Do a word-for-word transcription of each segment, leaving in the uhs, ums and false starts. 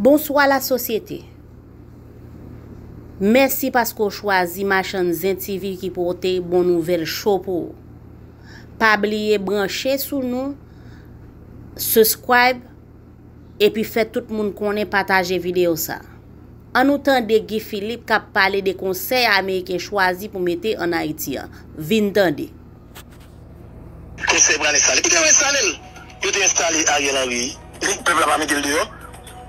Bonswa lasosyete. Mèsi paske w chwazi Machann Zen TV ki pote bon nouvèl cho pou ou. Pa bliye branche sou nou, subscribe, epi fè tout moun konnen, pataje videyo sa. Ann nou tande Guy Philippe k ap pale de konsèy ameriken chwazi pou mete ann Ayiti an. Vin tande. Konsèy pral enstale. Kite yo enstale l. Yo te enstale Ariel Henry. Pèp la pa mete l deyò.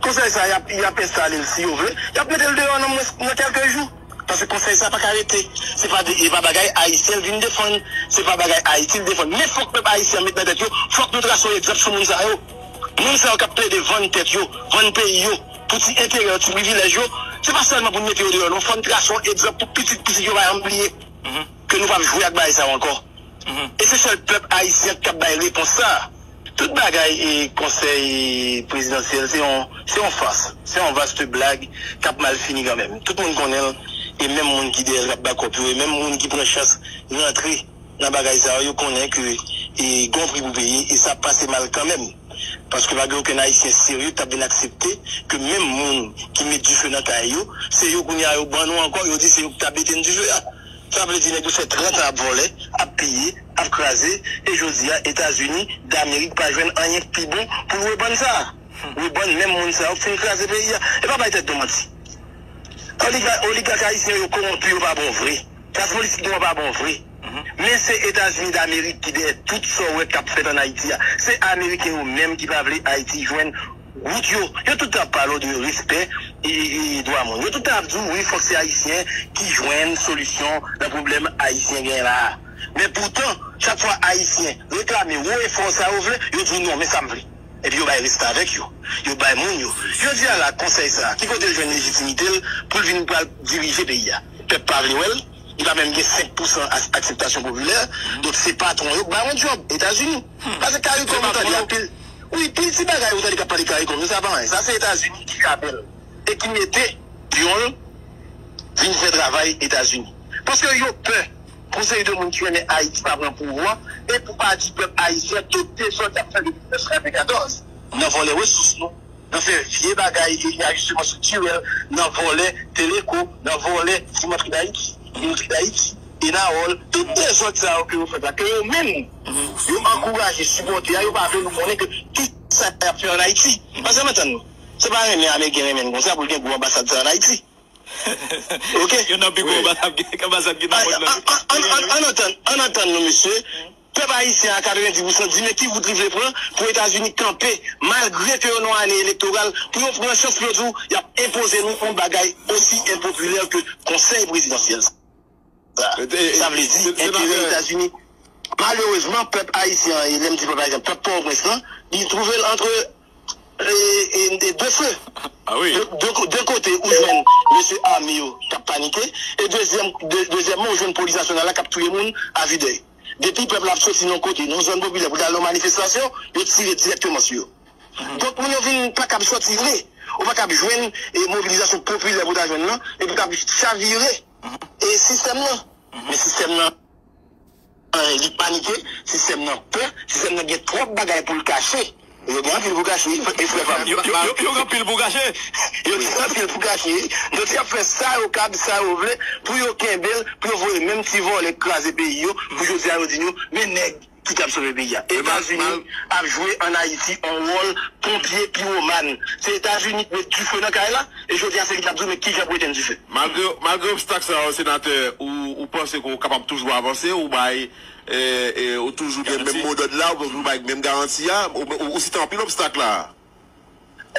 Konsèy sa, y ap, y ap enstale l si yo vle. Y ap mete l deyò nan mwens, nan kèlke jou. Paske konsèy sa pa ka rete. Se pa de, e pa bagay ayisyen l vin defann. Se pa bagay Ayiti l defann. Men fòk pèp ayisyen an met nan tèt yo, fòk nou trase yon egzanp sou moun sa yo. Moun sa yo k ap plede vann tèt yo, vann peyi yo, pou ti enterè yo, ti privilèj yo, se pa sèlman pou n mete yo deyò non. Fò n trase yon egzanp pou pitit pitit yo pa janm bliye ke nou p ap jwe ak bagay sa yo ankò. E se sèl pèp ayisyen k ap bay repons sa. Tout bagay e konsèy prezidansyèl se yon, se yon fas, se yon vaste blag k ap mal fini kanmenm. Tout moun konnen l, e menm moun ki dèyè l k ap bakòp yo, e menm moun ki pran chans rantre nan bagay sa yo, yo konnen ke e gen yon pri pou peye, e sa ap pase mal kanmenm. Paske pa gen okenn ayisyen serye k t ap vin aksepte ke menm moun ki met dife nan kay yo, se yo kounye a yo ban nou ankò, yo di se yo ki t ap ete n dife a. Sa vle di nèg yo fè trant an ap vòlè, ap piye, ap kraze, e jodi a Etazini Damerik pa jwenn anyen k pi bon pou l rebann sa. Rebann menm moun sa yo k fin kraze peyi a. E pa bay tèt nou manti. Oliga, oligak ayisyen yo kowonpi, yo pa bon vre. Klas politik nou an pa bon vre. Men se Etazini Damerik ki dèyè tout sa w wè k ap fèt ann Ayiti a. Se Ameriken yo menm ki pa vle Ayiti jwenn wout yo. Yo tout tan ap pale w de respè e, e, e dwa moun. Yo tout tan ap di w wi, fòk se Ayisyen ki jwenn solisyon nan pwoblèm Ayisyen genyen la a. Men poutan, chak fwa Ayisyen reklame wo e fò sa yo vle, yo di w non, men sa m vle. Epi yo bay restavèk yo. Yo bay moun yo. Jodi a la, konsèy sa a, ki kote l jwenn lejitimite l pou l vin pral dirije peyi a? Pèp pa vle wè l. Li pa menm gen senk pousan as-, akseptasyon popilè. Donk, se patwon yo k ba yon djòb, Etazini. Paske CARICOM, ou tande apil. Wi, pil ti bagay ou tande k ap pale CARICOM yo, sa pa anyen. Sa se Etazini ki ka fè l. E ki mete pyon l vin fè travay Etazini. Paske yo pè pou seri de moun ki renmen Ayiti pa pran pouvwa, e pou pa di pèp ayisyen tout dezòd y ap fè depi mil nèf san katòz. Nan vòlè resous nou, nan fè vye bagay e ajisteman estriktirèl, nan vòlè Teleco, nan vòlè Simantri Dayiti, Inotri Dayiti, Enawòl, tout dezòd sa yo ke yo fè la, ke yo menm, yo ankouraje, sipòte a, yo pa vle nou konnen ke kisa y ap fè ann Ayiti. Paske m antann nou. Se pa renmen Ameriken renmen n konsa pou l gen gwo anbasad sa ann Ayiti. Ok? Youn nan pi gwo anbasad ki, anbasad ki nan mond lan. Ann antann, ann antann nou, mesye. Pèp ayisyen a katrevenndis pousan di men ki wout li vle pran pou Etazini kanpe, malgre ke yo nan ane elektoral, pou yo pran chans pou yo di w y ap enpoze nou yon bagay osi enpopilè ke konsèy prezidansyèl sa. Sa vle di, enterè Etazini. Malerezman, pèp ayisyen an, e lè m di pèp ayisyen, pèp Pòtoprens lan, li twouve l antre e, e, e de feu. De, de, de kote, ou jwenn mesye ame yo k ap panike, e dezyèm, de, dezyèmman, ou jwenn polis nasyonal la k ap touye moun a vidèy. Depi pèp la ap soti nan yon kote, nan yon zòn popilè, pou l al nan manifestasyon, yo tire dirèkteman sou yo. Donk, moun yo vin pa kab soti vre. Ou pa kab jwenn e mobilizasyon popilè pou w ta jwenn nan, epi w t ap chavire e sistèm nan. Men sistèm nan, li panike, sistèm nan pè, sistèm nan gen twòp bagay pou l kache. Yo gen anpil pou kache, wi, e frè pa m. Yo, yo, yo, yo gen anpil pou kache. Yo gen anpil pou kache, wi. Donk, y ap fè sa yo kab, sa yo vle, pou yo kenbe l, pou yo voye menm ti vòlè k kraze peyi yo, pou jodi a yo di nou, men nèg ki t ap sove peyi a. Etazini ap jwe ann Ayiti yon wòl ponpye piwoman. Se Etazini k met dife nan kay la, e jodi a se li k ap di w men kijan pou etenn dife. Malgre, malgre obstak sa yo, senatè, ou, ou panse ke w kapab toujou avanse, ou bay, e, e, ou toujou gen menm modòd la, ou toujou bay menm garanti a, ou, ou, ou site anpil obstak la.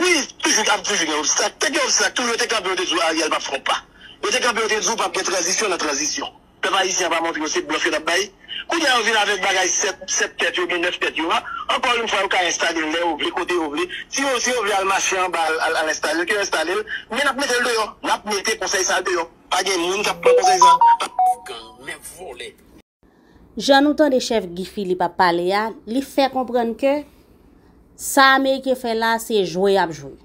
Wi, toujou, ap toujou gen obstak. Te gen obstak, toujou yo te kanpe, yo te di w Ariel p ap fè yon pa. Yo te kanpe, yo te di w p ap gen tranzisyon nan tranzisyon. Pèp ayisyen an pa montre yo se blòf yo t ap bay. Kounye a yo vin avèk bagay sèt, sèt tèt yo oubyen nèf tèt yo a. Ankò yon fwa, yo ka enstale l lè yo vle, kote yo vle. Si yo, si yo vle al mache anba, al, al, al enstale l, ke yo enstale l. Men n ap mete l deyò. N ap mete konsèy sa a deyò. Pa gen moun k ap pran konsèy sa a. Gang, nèf vòlè. Jan nou tande chèf Guy Philippe ap pale a, li fè konprann ke sa Ameriken fè la, se jwe y ap jwe.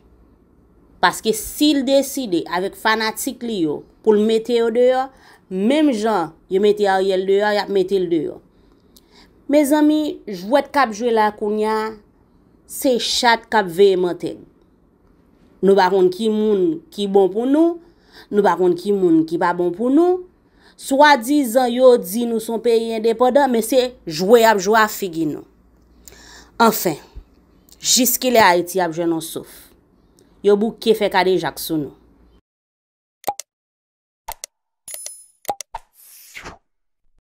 Paske si l deside avèk fanatik li yo pou l mete yo deyò, menm jan yo mete Ariel deyò, y ap mete l deyò. Mezanmi, jwèt k ap jwe la kounye a, se chat k ap veye mantèg. Nou pa konn ki moun ki bon pou nou, nou pa konn ki moun ki pa bon pou nou. Swadizan yo di nou se yon peyi endepandan, men se jwe y ap jwe a figi nou. Anfen, jiskilè Ayiti ap jwenn yon souf? Yo bouke fè kadejak sou nou.